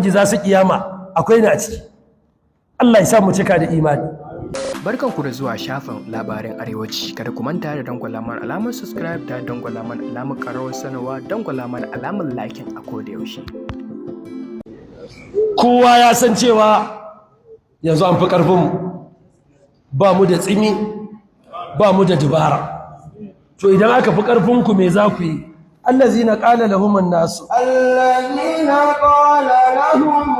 ingiza su kiyama, akwai ni a ciki. Allah ya sa mu cika da imani. Barkanku da zuwa shafin Labarin Arewaci. Kada ku manta da dangwala mana alamar subscribe da dangwala mana alamar ƙararrawar sanarwa, dangwala mana alamar liking a koda yaushe. Kowa ya san cewa yanzu an fi ƙarfinmu, ba mu da tsimi, ba mu da dubara. To idan aka fi ƙarfinku, me za ku yi? الذين قال لهم الناس الذين قال لهم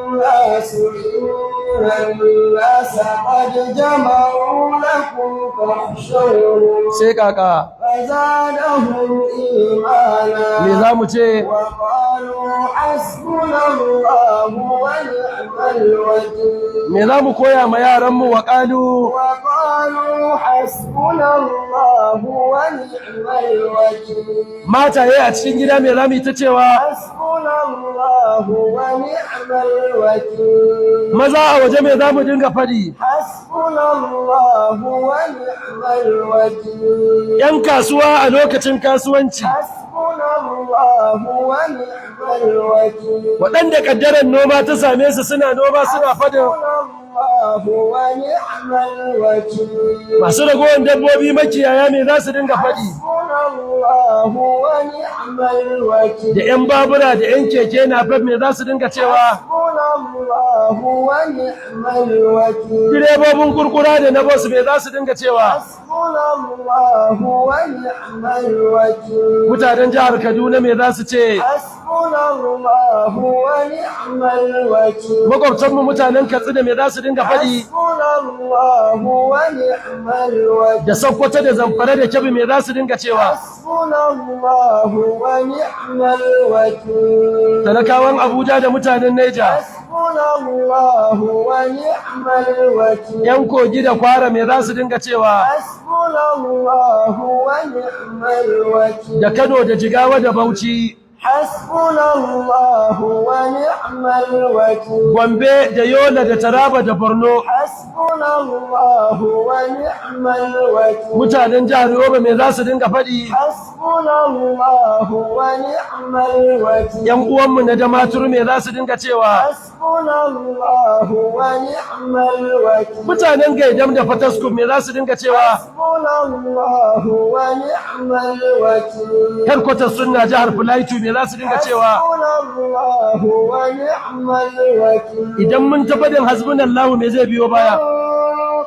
الناس إن الناس قد جمعوا لكم فاخشوهم Sai kaka? فزادهم إيمانا Me za mu ce? وقالوا حسبنا الله ونعم الوكيل. Me za mu koya ma yaranmu? وقالوا وقالوا حسبنا الله ونعم الوكيل. Mataye a cikin gida, me za mu yi ta cewa? حسبنا الله ونعم الوكيل. Maza a waje, me za mu dinga faɗi? حسبنا الله ونعم الوكيل. 'Yan kasuwa a lokacin kasuwanci? حسبنا الله ونعم الوكيل. Waɗanda ƙaddarar noma ta same su, suna noma, suna faɗin? حسبنا الله ونعم الوكيل. Masu ragowar dabbobi, makiyaya, me za su dinga faɗi? حسبنا الله ونعم الوكيل. Da 'yan babura da 'yan keke napep, me za su dinga cewa? حسبنا الله ونعم الوكيل. Direbobin kurkura da na bus, me za su dinga cewa? حسبنا الله ونعم الوكيل. Mutanen jihar Kaduna, me za su ce? حسبنا الله ونعم الوكيل. Makwabtanmu mutanen Katsina, me za su dinga faɗi? حسبنا الله ونعم الوكيل. Da Sokoto da Zamfara da Kebbi, me za su dinga cewa? حسبنا الله ونعم الوكيل. Talakawan Abuja da mutanen Neja? حسبنا الله ونعم الوكيل. 'Yan Kogi da Kwara, me za su dinga cewa? حسبنا الله ونعم الوكيل. Da Kano da Jigawa da Bauchi? حسبنا الله ونعم الوكيل. Gombe da Yola da Taraba da Borno? حسبنا الله ونعم الوكيل. Mutanen jihar Yobe, me za su dinga faɗi? حسبنا الله ونعم الوكيل. 'Yan uwanmu na Damaturu, me za su dinga cewa? حسبنا الله ونعم الوكيل. Mutanen Gaidam da Fataskum, me za su dinga cewa? حسبنا الله ونعم الوكيل. Headquarters Sunna, jihar Filaito, me za su dinga cewa? حسبنا الله ونعم الوكيل. Idan mun ta faɗin حسبنا الله, me zai biyo baya?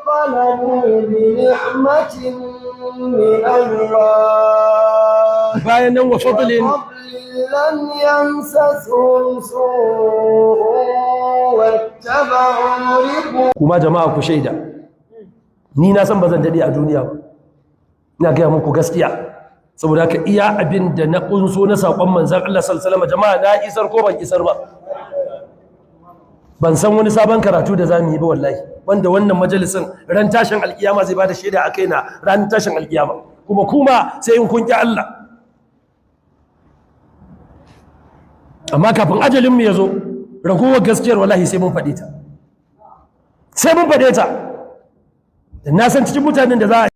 انقلبوا بنعمة من الله Bayan nan وفضل وفضل لم يمسسهم سوء واتبعوا رضوان Kuma jama'a, ku shaida, ni na san ba zan daɗe a duniya ba. Ina gaya muku gaskiya, saboda haka iya abin da na kunso na saƙon manzan Allah sallallahu alaihi wasallam, jama'a, na isar ko ban isar ba? Ban san wani sabon karatu da zamu yi ba wallahi, wanda wannan majalisin ran tashin alkiyama zai bada shaida a kaina ran tashin alkiyama. Kuma sai in kun ki Allah. Amma kafin ajalin mu ya zo, ragowar gaskiyar wallahi sai mun faɗe ta, sai mun faɗe ta. Da na san cikin mutanen da za a